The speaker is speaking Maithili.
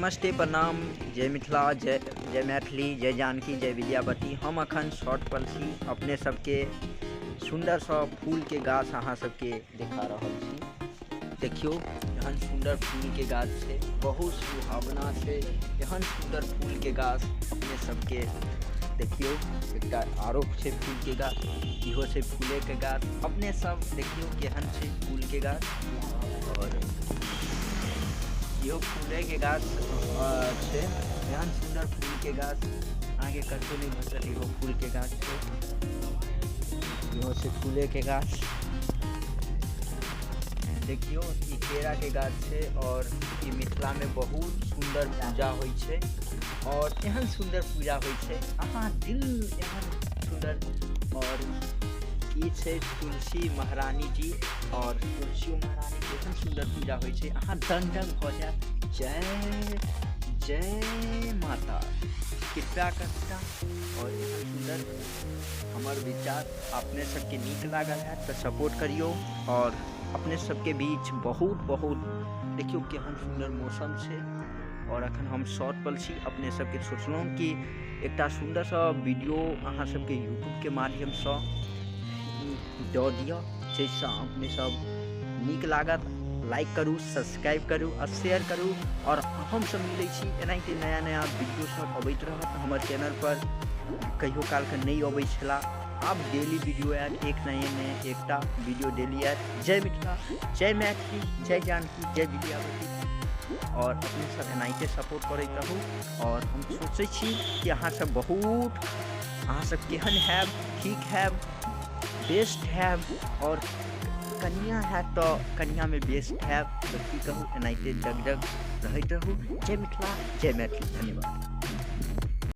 नमस्ते, प्रणाम, जय मिथिला, जय जय मैथिली, जय जानकी, जय विद्यापति। हम अखन शॉर्ट पर छी, अपने सबके सुंदर सा फूल के गाछ अहाँ सबके देखा रहल छी। देखियो एहन सुंदर फूल के गाछ छै, बहुत सुहावना छै। एहन सुंदर फूल के गाछ अपने सबके देखियो। एकटा आरो छै फूल के गाछ, इहो छै फूले के गाछ। अपने सब देखियो केहन छै फूल के गाछ। और इहो फूले के गाछ छै। एहन सुंदर फूल के गाछ अहाँके कतहु नहि भेटत। इहो फूल के गाछ छै, इहो छै फूले के गाछ। देखियो ई केरा के गाछ छै। और ई मिथिला में बहुत सुंदर पूजा होइ छै और एहन सुंदर पूजा होइ छै, अहाँ दिल एहन सुंदर। और ई छै तुलसी महारानी जी, और तुलसी महारानी के एहन सुंदर पूजा होइ छै, अहाँ दंग दंग भऽ जायत। जय जय माता, कृपया करता। और एहन सुंदर हमर विचार अपने सबके नीक लागल है तऽ सपोर्ट करियौ। और अपने सबके बीच बहुत बहुत देखियौ केहन सुंदर मौसम छै। और अखन हम शॉर्ट पर छी, अपने सबके सोचलहुँ कि एकटा सुंदर सा वीडियो अहाँ सबके यूट्यूब के माध्यमसँ दऽ दिअ, जाहिसँ अपने सब नीक लागत। लाइक करू, सब्सक्राइब करू आ शेयर करू। और हम सब मिलै छी एनाहिते नया नया वीडियो सब अबैत रहत हमर चैनल पर। कहियो कालके नहि अबै छला, आब डेली वीडियो आयत, एक नए नए एकटा वीडियो डेली आयत। जय मिथिला, जय मैथिली, जय जानकी, जय विद्यापति। और अपने सब एनाहिते सपोर्ट करैत रहू। और हम सोचै छी कि अहाँ सब बहुत, अहाँ सब केहन हैब, ठीक हैब, बेस्ट हैब। और कनिया है तो कनिया में बेस्ट हैब। तऽ की कहू, एनाहिते जग जग रहैत रहू। जय मिथिला, जय मैथिली, धन्यवाद।